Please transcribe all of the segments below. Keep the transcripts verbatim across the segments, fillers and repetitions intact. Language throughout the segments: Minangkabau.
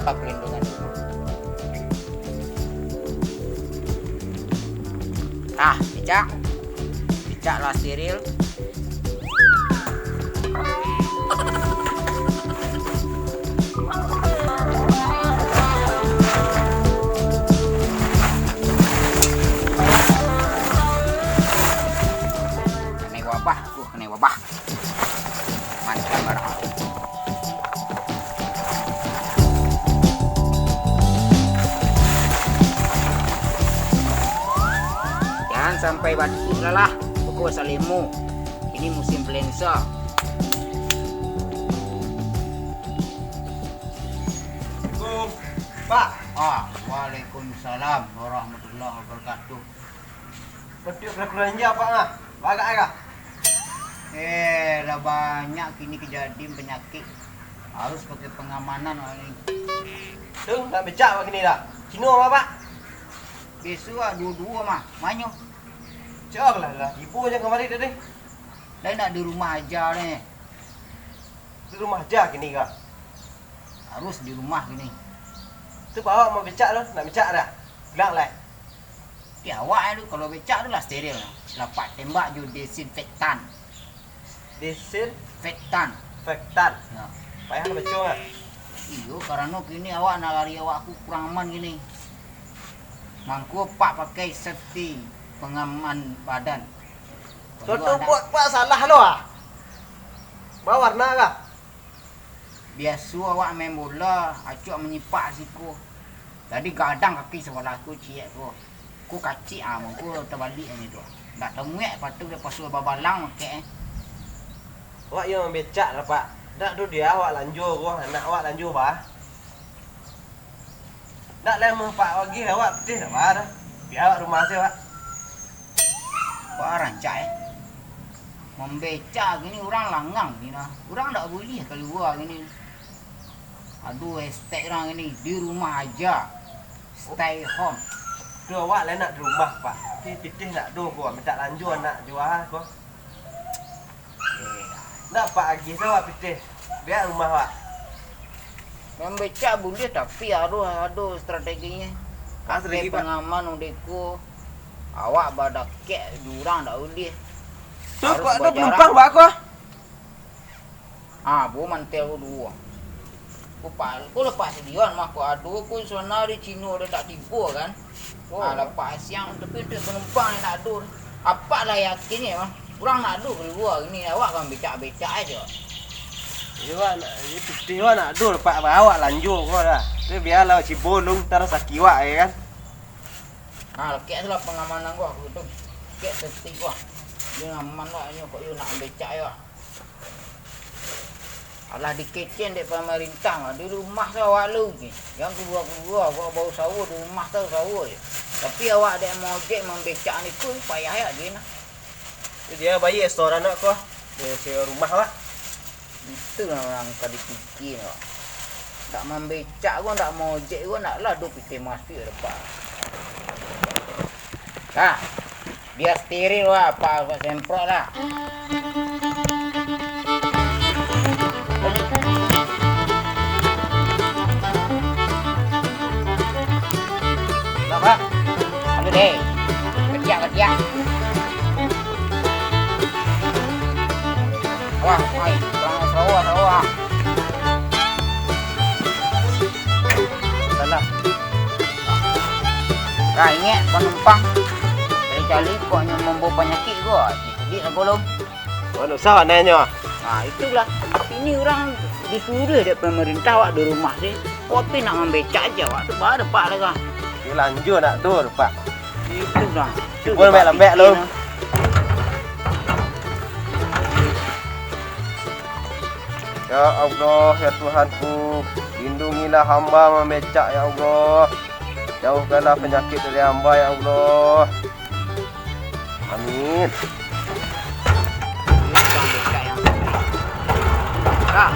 Pelindungan rumah. Ah, becak. Becak lah steril. Kanai wabah, aku kanai wabah. Mantap barang. Jangan sampai batuk lah lah. Pokok salemo. Ini musim influenza. Assalamualaikum, Pak. Ah, waalaikumsalam warahmatullahi wabarakatuh. Batua kura-kura inja, Pak, ah. Bagak ai kah? Eh, lah banyak kini kejadian penyakit. Harus pakai pengamanan, wak ni. Tu, nak becak, Pak, kini dah. Cino, Pak, Pak? Besok, ah, duo-duo mah. Manyo? Cak lah, lah. Ibu aja kamari tadi. Lai nak di rumah aja ni. Di rumah aja kini kah? Harus di rumah kini. Tu, Pak, awak mau becak tu? Nak becak dah? Bilang lah. Di awak tu, kalau becak tu lah steril. Lapak tembak jo desinfektan. Desin? Fektan. Fektan. Ya. Payah baco, ah. Iyo, karano kini awak nagari awak ku kurang aman kini. Mangko Pak pakai safety pengaman badan. Kalau tu buat Pak salah lo, ah. Bawarna kah? Biaso awak main bola, acok manyipak siko. Jadi gadang kaki sabalah ko, ciek ko. Ko kacik, ah, mangko tabaliak nyo tu. Ndak tamuek patu dia pasu babalang makek, eh. Awak iyo mambecak lah, Pak. Ndak tu dia awak lanjo ko, anak awak lanjo bah. Ndak lai mah, Pak, wagih awak pitih ndak bah dah. Bia awak rumah se, Pak. Wah, rancak, eh. Mambecak kini urang langang kini nah. Urang ndak buliah kalua kini. Aduh, hashtag urang kini, di rumah aja. Stay home. Tu awak lai nak di rumah, Pak. Tapi pitih ndak ado ko, mintak lanjo anak juo ko. Eh, ndak, Pak, agih tu awak pitih. Bia rumah awak. Mambecak buliah, tapi harus ado strateginyo. Ah, strategi, Pak. Pakai pengaman undeko. Awak badakek jo urang ndak buliah. Tu harus kok ado bajarak. Penumpang, Pak, ko? Ah, bo mantel ko duo. Ko pa-, ko lapak sadian mah, ko ado ko sana di Cino ado ndak tibo kan. Oh. Ah, lapak siang, tapi untuak penumpang nan ndak ado. Apak lah yakin nyo mah. Urang ndak ado kalua kini, awak kan becak-becak ajo. Iyo, Pak, nak, iyo pitih, Pak, ndak ado, Pak, awak lanjo ko dah. Tu bialah cibo lung, ntar saki wak, yo kan. Ah, lakek tu lah pangamanan ko, aku tu. Lakek safety ko. Iyo aman lah, inyo kok iyo nak becak yo. Alah dikecekan dek pamarintah mah, di rumah tu awak lu, jan kalua-kalua, awak bausaho di rumah tu usaho se. Tapi awak dek maojek, mambecak niku, payah yo, Din. Tu dia bayia restoran awak ko, bayia sewa rumah awak. Itu lah nan ka dipikia awak. Ndak mambecak ko, ndak maojek ko, ndak lah duo pitih masuak dapat. Nah, bia steril lah, Pak, Pak semprot lah. Lah, Pak. Aduh, deh. Ketiak, ketiak. Wah, ai, kurang sawa, sawa. Salah. Nah, ingek panumpang. Cari-cari kok nyo mambawa panyakik ko. Cik, cik, nak tolong. Mano usah nanyo. Nah, itulah. Ini urang disuruah dek pamarintah awak di rumah se. Kok pi nak mambecak se awak tu, ba dapat lah kah. Yo lanjo nak tu, Pak. Itu dah. Cubo lambek-lambek lu. Ya Allah, ya Tuhanku, lindungilah hamba mambecak, ya Allah. Jauhkanlah penyakit dari hamba, ya Allah. Amin. Nah,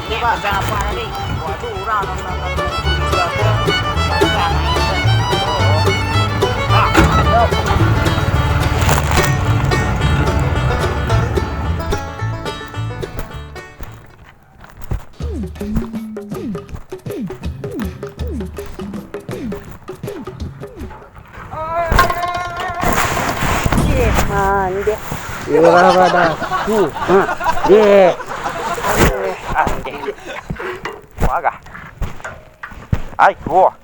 ini Pak, pesan apa tadi? Waduh, urang, urang, urang, urang. Anjir. Iyolah, badan. Hmm. Ha. Ye. Anjir. Wah, gah. Ai, gua.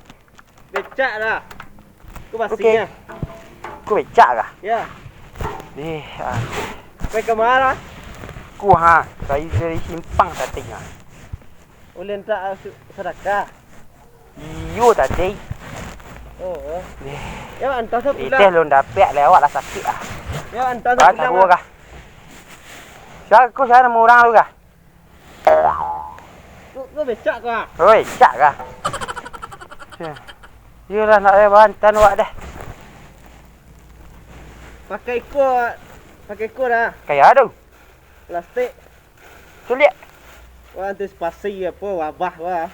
Becak lah. Ku Oke. Pasinyo. Ku becak kah? Ya. Deh, ah. Pai ka ma? Ku ha, pai dari simpang tadi ha. Ulun tak su-, sadakah? Iyo tadi. Oh. Deh. Ya, antah tu Iteh pulang. Lun dapek lewat lah sakik ah. Ya, antah tu Ah, pulang tahu lah. Kah? Siapa, siapa nama orang tu kah? Tu, tu becak kah? Oi, becak kah? Iyolah, nak payah bantan awak dah. Pakai iko, pakai iko dah. Kaya tu. Plastik. Culik. Wah, antisipasi apa, wabah, wah.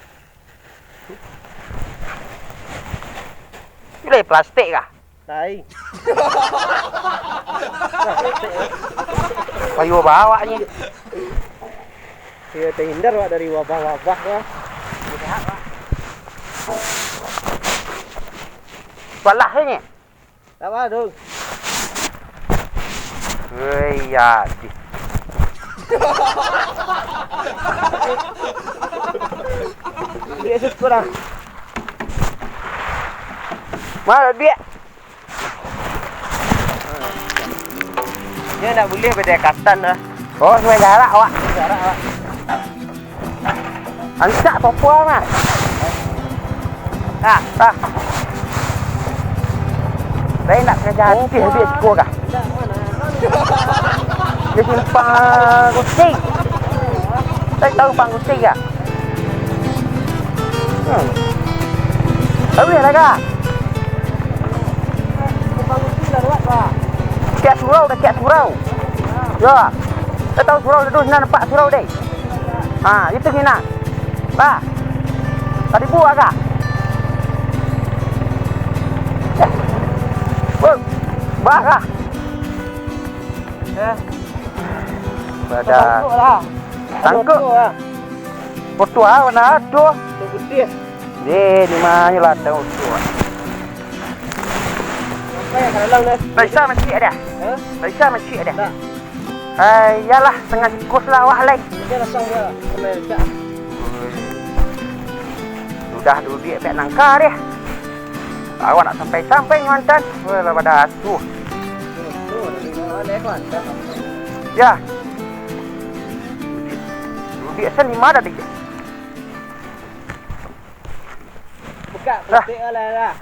Culik plastik kah? Tai. Payo bawak ni. Iyo, terhindar awak dari wabah-wabah lah. Balah ni. Tak apa, Dong. Hei, ya, di. Dia syukur lah. Mana dia? Dia ndak buliah badekatan lah. Oh, Sungai Garak, awak. Sungai Garak, awak. Ancak topo mah. Ah, ah. Saya nak kerja habis, habis siko kah? Dia simpang kucing. Saya tahu pang kucing ya. Hmm. Tahu ya, Laga? Kecek surau, kecek surau. Ya. Kau tahu surau tu, sinan nampak surau deh. Ha, itu sinan. Bah. Tadi buah kah? Eh. Woi. Bah kah? Eh. Pada. Tangkuk lah. Tangkuk. Tangkuk lah. Foto ah, mana ada? Foto putih. Deh, di mana lah ada foto ah. Apa yang dalam dah? Baisa masih ada. Hah? Baisa masih ada. Tak. Ai, iyalah, tangah sikus lah awak lai. Dia datang dia. Kena cak. Sudah duduak pek nangka deh. Awak nak sampai-sampai nyo antan. Wah, lah pada asuh. Tuh, tuh, dari bawah deh, kau antan. Ya. Duduak sen lima dah deh. Buka, lah. Petik lah, lah.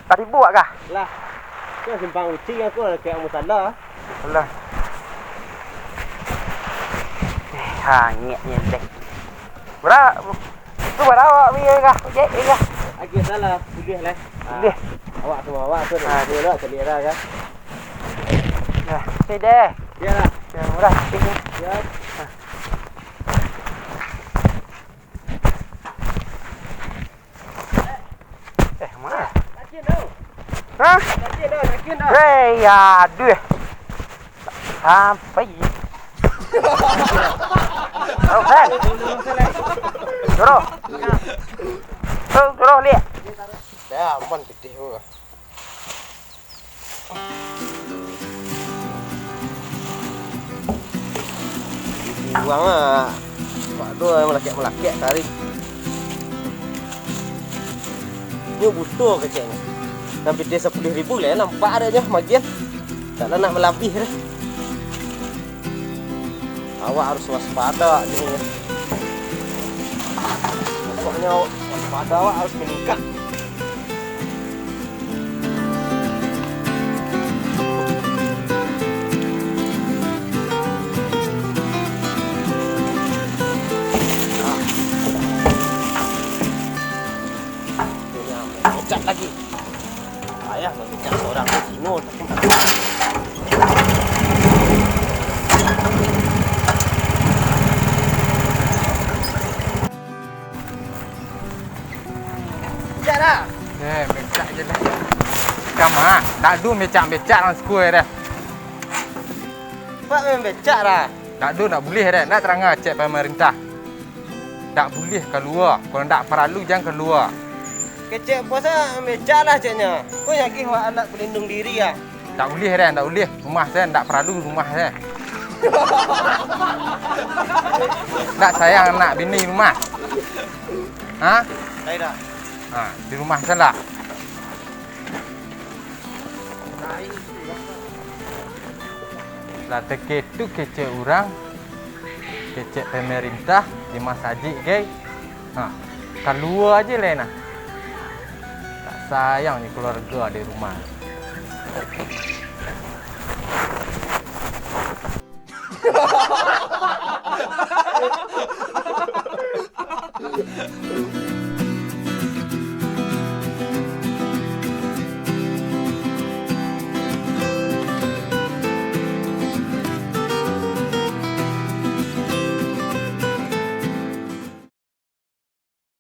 Tadi buat kah? Lah. Tu simpang uci aku lah, kayak kamu salah. Alah. Eh, hangiknyo deh. Bara-, tu bara awak beli kah? Ojek kah? Agak salah, boleh lah. Boleh. Ah, awak sama awak tu. Ah. Dia lah, cari lah kah? Nah, ni deh. Biarlah. Yang murah, sikit ni. Ya. Ah. Eh, ma? Yakin dah. Hah? Yakin dah, yakin dah. Hei, aduh. Sampai. Oh, Fel. Suruh. Suruh, suruh, lihat. Dah, aman, pedih gua. Buang ah. Pak do malakek-malakek tadi. Nyo buto keceknyo. Sampai dia sapuluah ribu lah, nampak ado nyo magian. Tak lah nak malabih dah. Awak harus waspada kini. Pokoknyo waspada awak harus maningkat. Kecap lagi. Payah mamikak surang tu, sino tu. Becak dah. Eh, becak je lah. Kama, tak ado becak-becak dalam sikuai dah. Pak main becak dah. Tak ado, tak buliah dah. Nak tarang cek pamarintah. Ndak buliah kalua. Kalau ndak paralu, jan kalua. Kecek bos ah, mecak lah ceknyo. Ko nyo agih wak alat pelindung diri ah. Tak ulih, Ren, tak ulih. Rumah saya tak paralu rumah saya. Tak sayang anak bini rumah. Ha? Saya dah. Ha, di rumah saya lah. Lah taketu kecek urang, kecek pemerintah, di masajik gai. Ha, kalua aja lai nah. Tak sayang jo keluarga di rumah.